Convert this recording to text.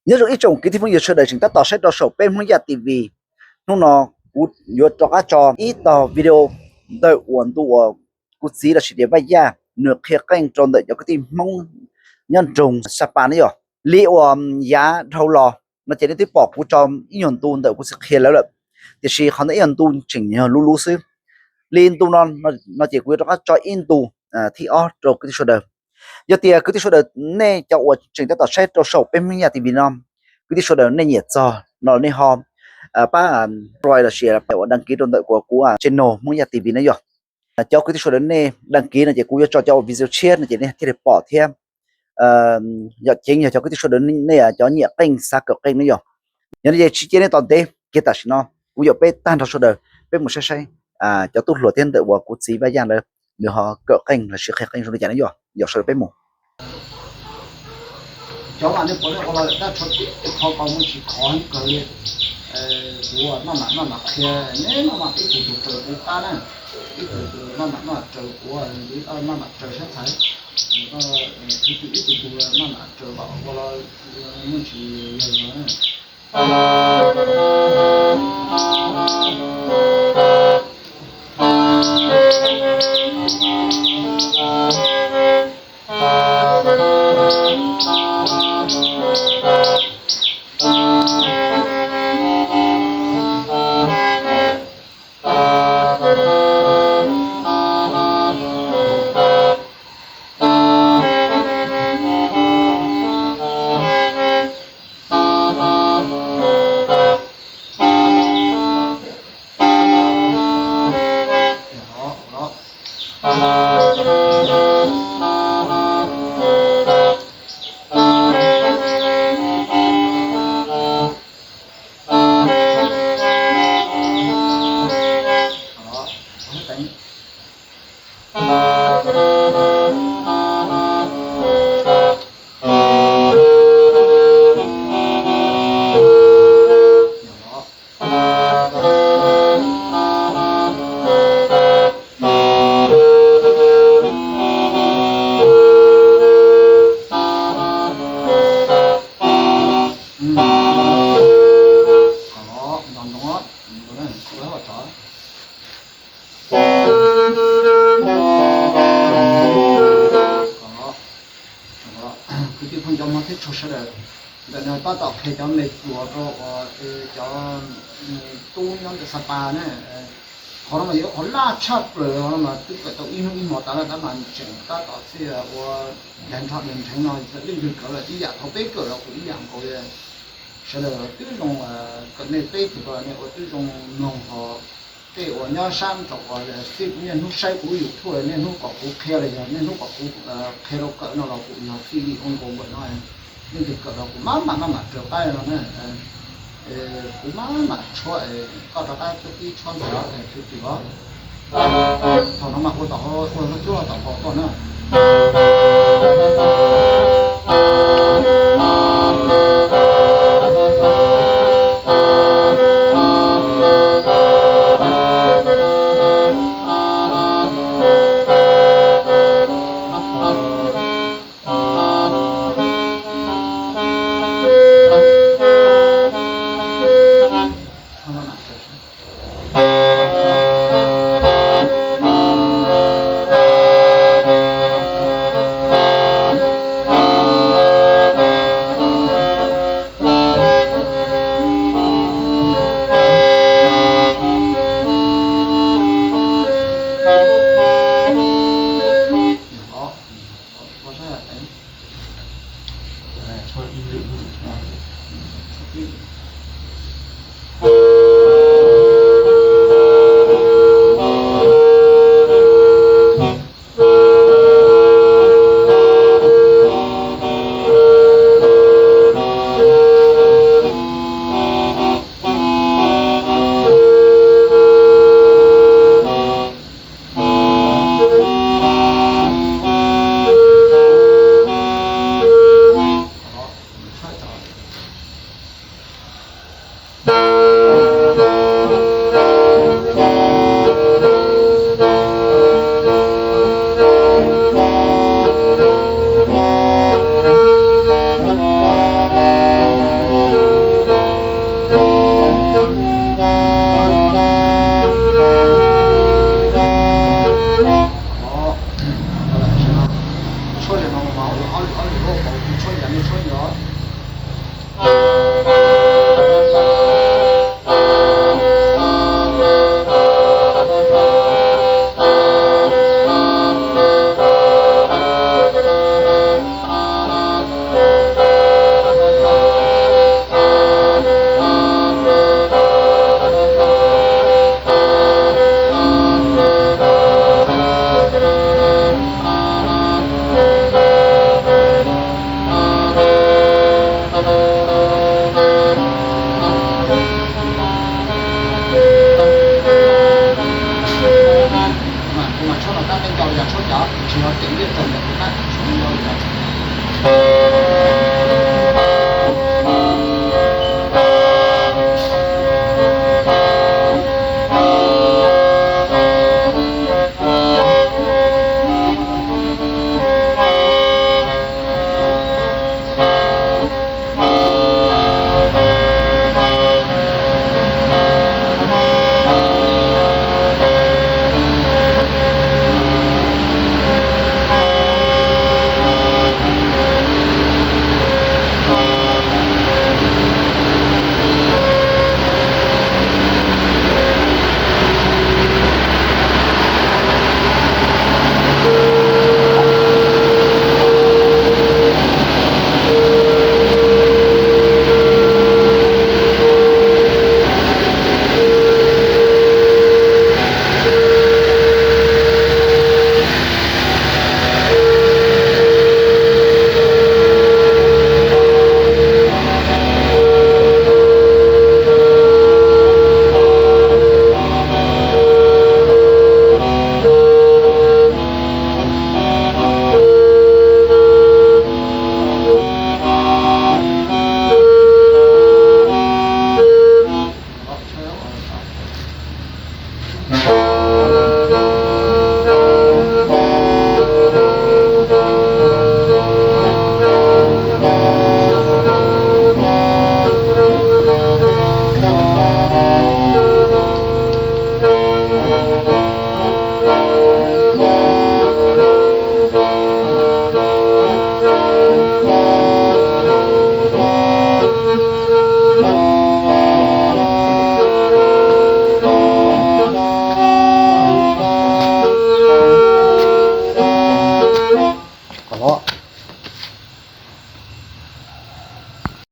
Nyob zoo ib tsoom kwv tij phooj ywg sawv daws tseem tab tom saib rau saum peb Hmoob Yaj T V. Hnub no kuv yuav rov qab tso ib tog video ntawm uas ntu uas kuv txiv lossis tias Vaj Yaj nws qhia qeej rau ntawm cov kwv tij Hmoob nyob nroog Sapa ne yom. Li uas yav dhau los no ces nej twb pom kuv tso ib nyuag ntu ntawm kuv txiv qhia lawv lawm, tiam sis qhov ntawd ib nyuag ntu tseem yog lub lub xwb. Li ntu no, no ces kuv yuav rov qab tso ib ntu thib ob rau kwv tij sawv daws. Yog tias kwv tij sawv daws nej cov uas tseem tab tom saib rau saum peb Hmoob Yaj T V no, kwv tij sawv daws nej nyiam txog no nej ho pab subscribe lossis uas đăng ký rau ntawm kuv channel Hmoob Yaj T V na yom. Cov kwv tij sawv daws nej đăng ký no ces kuv yuav tso cov uas video tshiab no ces nej thiaj li pom thiab. Yog ceev yog cov kwv tij sawv daws nej cov nyiam qeej xav kawm qeej ne yom. Yog li ces tsis cia nej tos ntev kiag, tam sim no kuv yuam peb tag nrho sawv daws peb mus saib saib cov tub hluas thiab ntawm uas kuv txiv Vaj Yaj lawv nws ho kawm qeej lossis qhia qeej zoo li cas ne yom. Yog sawv daws peb mus. Cov mas nej puas nej ua dab tsho tib qho ko muaj tsis khov kawg li. Kuv maj mam maj mam qhia, nej maj mam ib tug tus raws kuv qab na, ib tug tus maj mam maj mam raws kuv, maj mam raws sab txhais, ib tug tus maj mam raws kom ua los muaj tsis yog no. Kwv tij phooj ywg cov Hmoob thiab txhua sawv daws, ntawm no tab tom qhia cov me nyuam rau uas cov tub nyob ntawm Sapa ne. Qhov no mas yog qhov laj tshaj plaws no mas twb kawm tau ib hnub ib hmo tas lawm tab mas tseem tab tom txij ua dag nrho dag nrheev no, leej twg kawm los ib yam, thaum peb kawm los kuj ib yam nkaus li. Sawv daws twb zoo, kawm nej peb tug ko nej ua twb zoo mloog ho. Tej uas nyob sab nraud uas xij niaj hnub saib kuv YouTube niaj hnub kom kuv qhia los yog niaj hnub kom kuv qhia rau kawm no los kuj yog xij li ua nkaus npaum no. Leej twg kawm los kuv maj mam maj mam raws qab no na. Kuv maj mam tshuab, koj rov qab tuaj pib tshuab ntxiv os, twm twm os. Thaum no mas ua tom, ua lub cuab tom ko koj na. Ua saib hais tias, ua ib lwm, ib lwm.